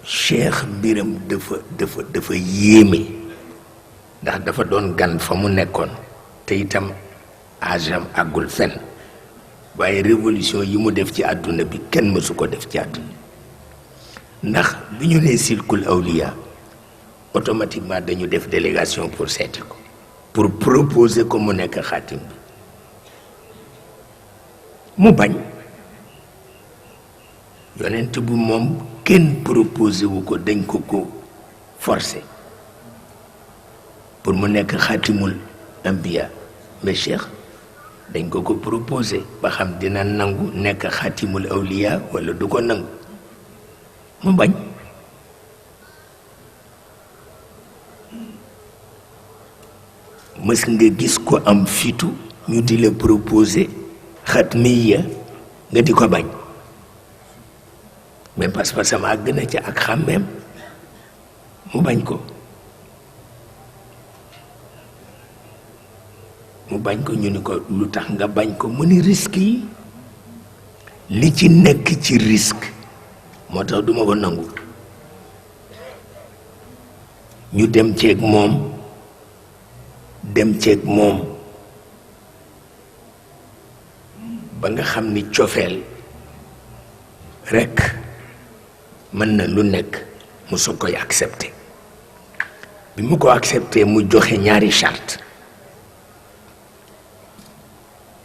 cheikh mbiram dafa yéeme ndax dafa doon gan fa mu nekkoon te itam agam àggul fenn waaye révolution yi mu def ci àdduna bi kenn mësu ko def ci àdduna ndax bi ñu nee silkul awliya automatiquement dañu def délégation pour seeti ko pour proposer ko mu nekk xaatim bi mu bañ yonent bu moom kenn proposé wu ko dañ ko forcé pour mu nekk xaatimul ambiya mais cheikh dañ ko proposé ba xam dina nangu nekk xaatimul awliya wala du ko nangu mu bañ mës nga gis ko am fitu ñu di la proposé xatmiya nga di ko bañ mais parce que sama àgg na ci ak xàmmeem mu bañ ko ñu ni ko lu tax nga bañ ko mu ni risque yi li ci nekk ci risque moo tax duma ko nangu ñu dem ceeg moom ba nga xam ni cofeel rekk mën na lu nekk mu su koy accepté bi mu ko accepté mu joxe ñaari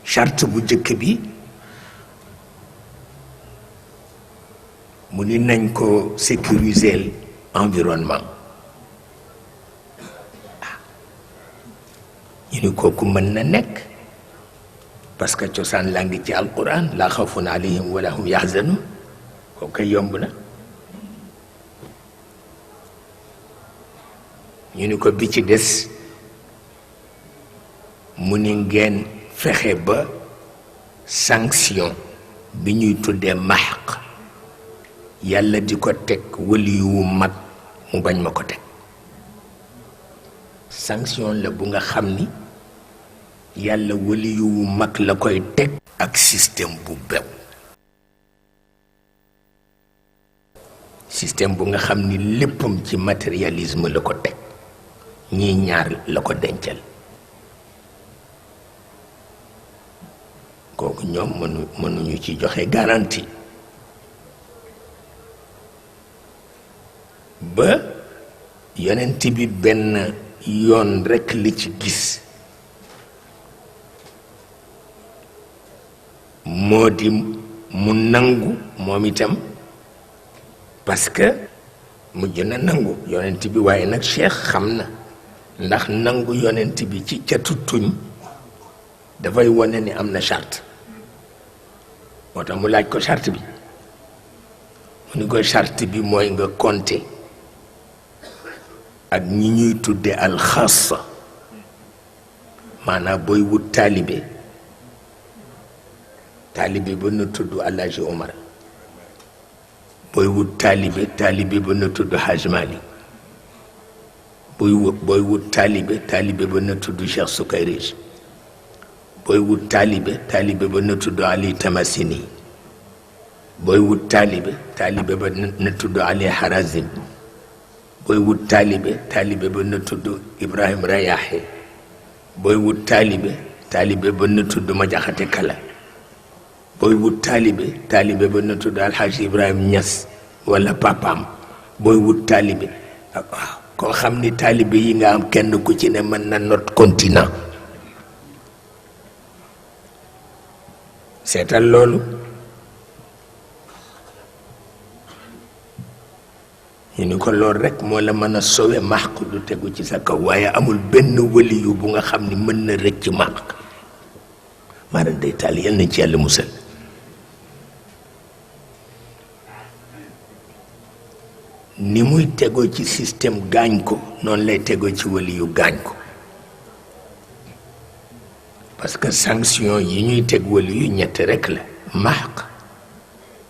charte bu jëkk bi mu ni nañ ko sécuriser environnement ñu ni kooku mën na nekk parce que cosaan laa ngi ci alquran laa xawfun alayhim wala hum yaxzanun kooku yomb na ñu ni ko bi ci des mu ni ngeen fexe ba sanction bi ñuy tuddee mahq yàlla di ko teg wali yu mag mu bañ ma ko teg sanction la bu nga xam ni yàlla wali yu mag la koy teg ak système bu bew système bu nga xam ni léppam ci matérialisme la ko teg ñii ñaar la ko dencal kooku ñoom mënuñu ci joxe garantie ba yonent bi benn yoon rekk li ci gis moo di mu nangu moom itam parce que mujj na nangu yonent bi waaye nag cheikh xam na ndax nangu yonent bi ci catu tuñ dafay wane ni am na charte moo tax mu laaj ko charte bi mu ni ko charte bi mooy nga compter ak ñi ñuy tudde alxassa maanaam booy wut taalibe ba na tudd Alaaji Omar booy wut taalibe ba na tudd Haj Malik booy wut taalibe ba na tudd Cheikh Sukayrij booy wut taalibe ba na tudd Ali Tamasini booy wut taalibe ba na tudd Ali Harazim booy wut taalibe ba na tudd Ibrahim Rayahi booy wut taalibe ba na tudd Majaxate Kala booy wut taalibe ba na tudd Alxaaji Ibrahim Ñas wala papaam booy wut taalibe waaw koo xam ni taalibe yi nga am kenn ku ci ne mën na not continent seetal loolu ñu ni ko lool rekk moo la mën a sowe maxq du tegu ci sa kaw waaye amul benn waliyu bu nga xam ni mën na rëcc maxq maanaam day taal yal na ci yàlla musal ni muy tegoo ci système gaañ ko noonu lay tegoo ci waliyu gaañ ko parce que sanction yi ñuy teg waliyu ñett rekk la maxq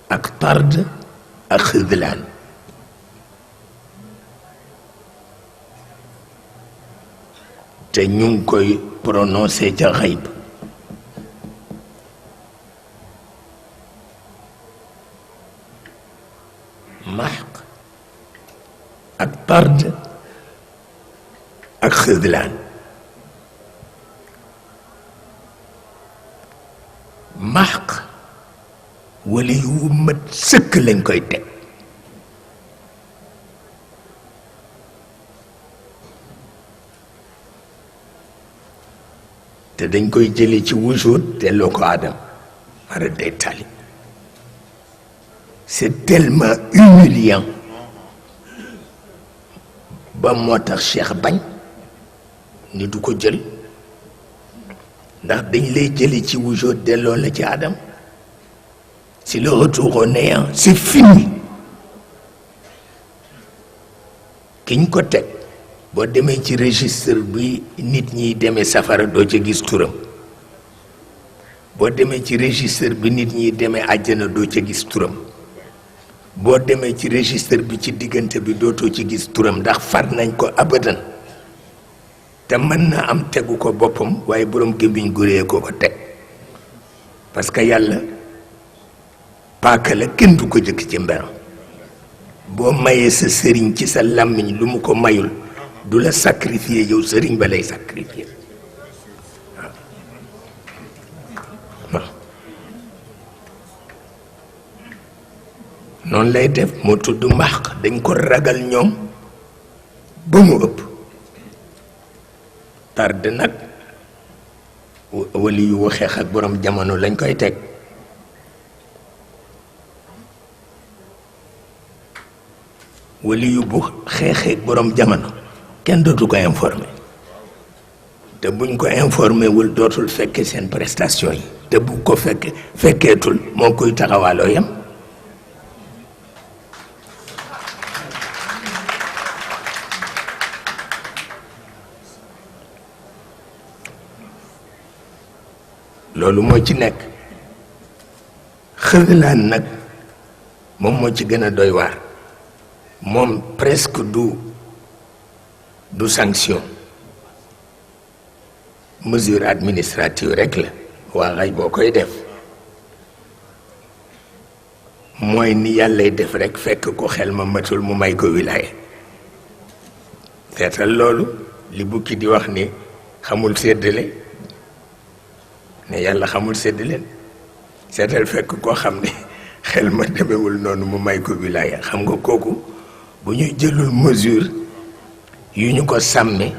ak tard ak xidlaan te ñu ngi koy prononcé ca xayb maxq ak tard ak xidlaan maxq wala yu mat sëkk lañ koy teg te dañ koy jële ci wujud delloo ko adam mara day tali c'est tellement humiliant ba moo tax Cheikh bañ ni du ko jël ndax dañ lay jële ci wujud delloo la ci adam c'est le retour au néant c'est fini kiñ ko teg boo demee ci registre bi nit ñiy demee safara doo ca gis turam boo demee ci registre bi nit ñiy demee àjjana doo ca gis turam boo demee ci registre bi ci diggante bi dootoo ci gis turam ndax far nañ ko abadan te mën na am tegu ko boppam waaye borom gémmiñ guree ko ko teg parce que yàlla paaka la kenn du ko jëkk ci mberam boo mayee sa sëriñ ci sa làmmiñ lu mu ko mayul du la sacrifier yow sëriñ ba lay sacrifier waaw noonu lay def moo tudd mbaax dañ ko ragal ñoom ba mu ëpp tarde nag wali yu waxeex ak borom jamono lañ koy teg wali yu bu xeexee borom jamono kenn dootu ko informé te buñ ko informé wul dootul fekke seen prestation yi te bu ko fekkeetul moo koy taxawaaloo yam loolu moo ci nekk xëglaan nag moom moo ci gën a doy waar moom presque du sanction mesure administrative rek la waa xay boo koy def mooy ni yàllay def rek fekk ko xel ma matul mu may ko wilaya seetal loolu li bukki di wax ni xamul séddale ne yàlla xamul séddale seetal fekk koo xam ne xel ma demewul noonu mu may ko wilaya xam nga kooku bu ñu jëlul mesure yu ñu ko sàmme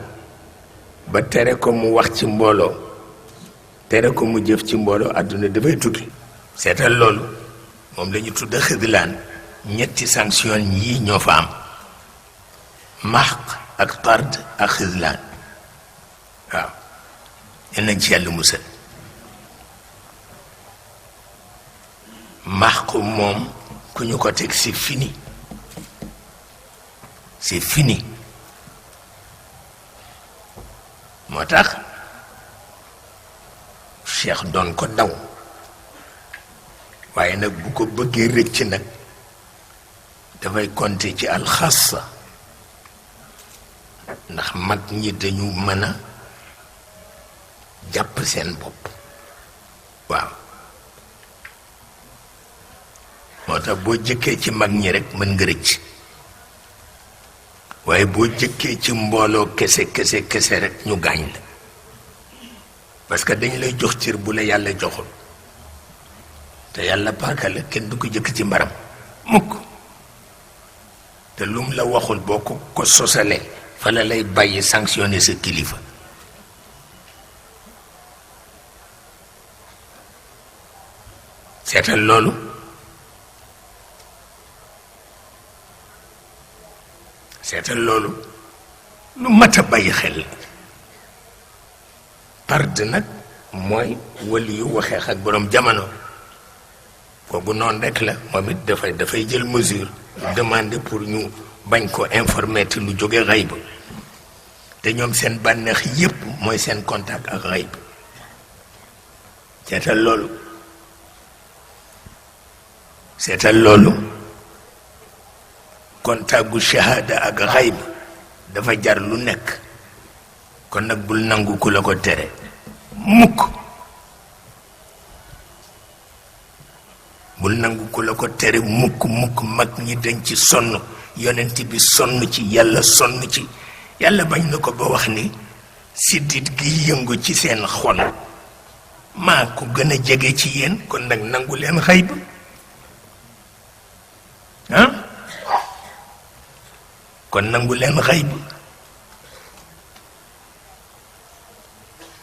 ba tere ko mu wax ci mbooloo tere ko mu jëf ci mbooloo àdduna dafay tukki seetal loolu moom la ñu tudd xidlaan ñetti sanction yii ñoo fa am maxq ak tard ak xidlaan waaw yal nañ ci yàlla musal maxq moom ku ñu ko teg c'est fini c'est fini moo tax Cheikh doon ko daw waaye nag bu ko bëggee rëcc nag dafay compter ci alxassa ndax mag ñi dañu mën a jàpp seen bopp waaw moo tax boo jëkkee ci mag ñi rek mën nga rëcc waaye boo jëkkee ci mbooloo kese rek ñu gaañ la parce que dañ lay jox cër bu la yàlla joxul te yàlla paaka la kenn du ko jëkk ci mbaram mukk te lum la waxul boo ko sosalee fa la lay bàyyi sanctionner sa kilifa seetal loolu seetal loolu lu mat a bàyyi xel tard nag mooy wali yu waxeex ak borom jamono kooku noonu rek la moom it dafay jël mesure demander pour ñu bañ ko informer te lu jóge xayb te ñoom seen bànneex yépp mooy seen contact ak xayb seetal loolu contact gu shahada ak xayb dafa jar lu nekk kon nag bul nangu ku la ko tere mukk bul nangu ku la ko tere mukk mag ñi dañ ci sonn yonent bi sonn ci yàlla sonn ci yàlla bañ na ko ba wax ni siddit gi yëngu ci seen xol maa ko gën a jege ci yéen kon nag nangu leen xayb ah kon nangu leen xayb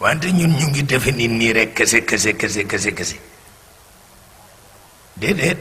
wante ñun ñu ngi defe ni nii rek kese kese kese kese kese déedéet